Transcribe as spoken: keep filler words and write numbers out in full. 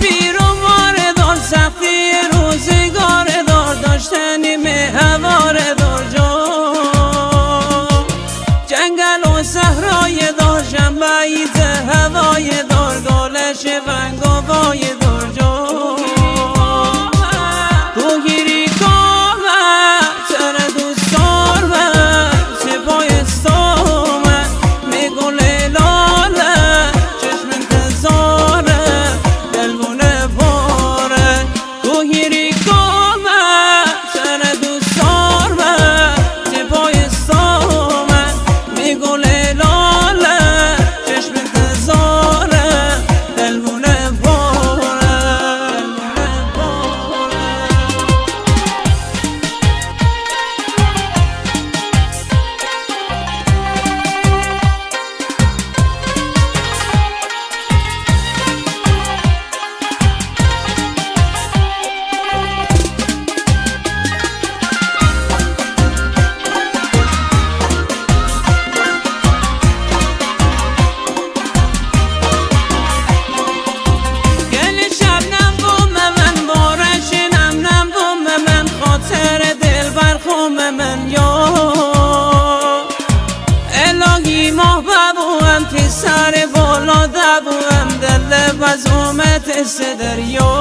Pîr û vare dor, sextî û ruzgare dor, daştenî mê hevare dor co. Cengel û sehraye dor, jembeyî ci hevayê dor, goleşê veng û vayê dor co. Tu hîrîka me, sere dûstar me, sipayê star me, mê gulê lale, çeşmên te zare, del vûne vare. Tu hîrîka me, sere dûstar me, sipayê star me, mê gulê lale, çeşmên te zare, del vûne vare. Gelî şebnem bu me men, vore şînem nem bu me men, xatirê dilber xu me men yo. Elahî mah be bu em, tî serê bola de bu em, dile bez ume tê seder yo.